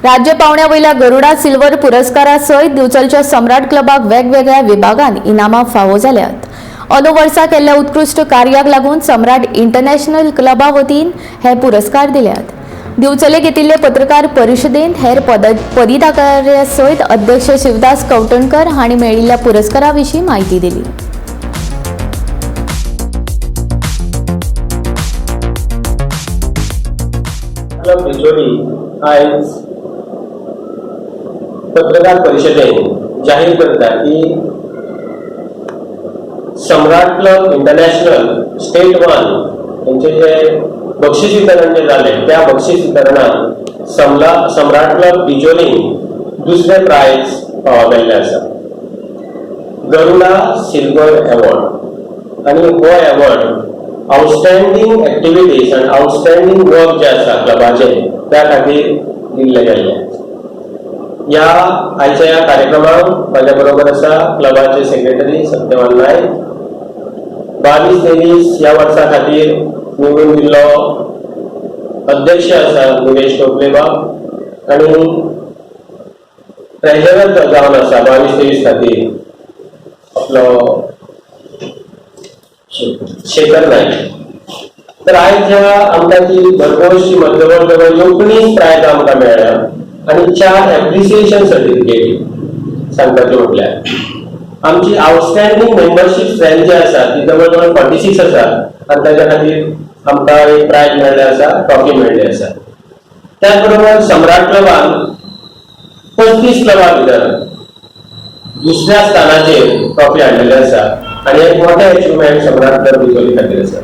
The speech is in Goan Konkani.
राज्य पावंड्या वयल्या गरुडा सिल्वर पुरस्कारा सयत दिवचलच्या सम्राट क्लबाक वेगवेगळ्या विभागांत इनामां फावो जाल्यात. अंदू वर्सा केल्ल्या उत्कृश्ट कार्याक लागून सम्राट इंटरनॅशनल क्लबा वतीन हे पुरस्कार दिल्यात. दिवचले घेतिल्ले पत्रकार परिशदेंत हेर पदाधिकाऱ्या सयत अध्यक्ष शिवदास कवठणकर हांणी मेळिल्ल्या पुरस्कारा विशीं म्हायती दिली. क्लब बिचोली आयज पत्रकार परिशदेन जाहीर करता की सम्राट क्लब इंटरनॅशनल स्टेट वन हेंचे जे बक्षीस वितरण जे जालें, त्या बक्षीस वितरणात सम्राट क्लब बिचोलीन दुसरें प्रायज फावो केल्लें आसा, गरुडा सिल्वर एवॉर्ड. आनी हो एवॉर्ड आउटस्टँडींग एक्टिविटीज आनी आउटस्टँडींग वर्क जे आसा क्लबाचें, त्या खातीर दिल्लें गेल्लें. ह्या आयच्या ह्या कार्यक्रमाक म्हाज्या बरोबर आसा क्लबाचे सेक्रेटरी सत्यवान नायक, 22-23 ह्या वर्सा खातीर निवडून दिल्लो अध्यक्ष आसा निलेश टोपलेबाब आनी ट्रेजरर जावन आसा 22-23 खातीर आपलो शेखर नायक. तर आयज ह्या आमकां ती भरघोसशी जवळ जवळ 19 प्रायज आमकां मेळ्ळ्या आनी चार एप्रिसिएशन सर्टिफिकेट. सांगपाचें म्हटल्यार आमची आउटस्टँडींग मेंबरशीप स्ट्रेंथ जी आसा ती जवळ जवळ 46 आसा आनी ताच्या खातीर आमकां एक प्रायज मेळ्ळें आसा, ट्रॉफी मेळ्ळी आसा. त्याच बरोबर सम्राट क्लबान 35 क्लबा भितर दुसऱ्या स्थानाचेर ट्रॉफी हाडलेली आसा आनी एक मोठें अचिवमेंट सम्राट क्लब बिचोली खातीर आसा.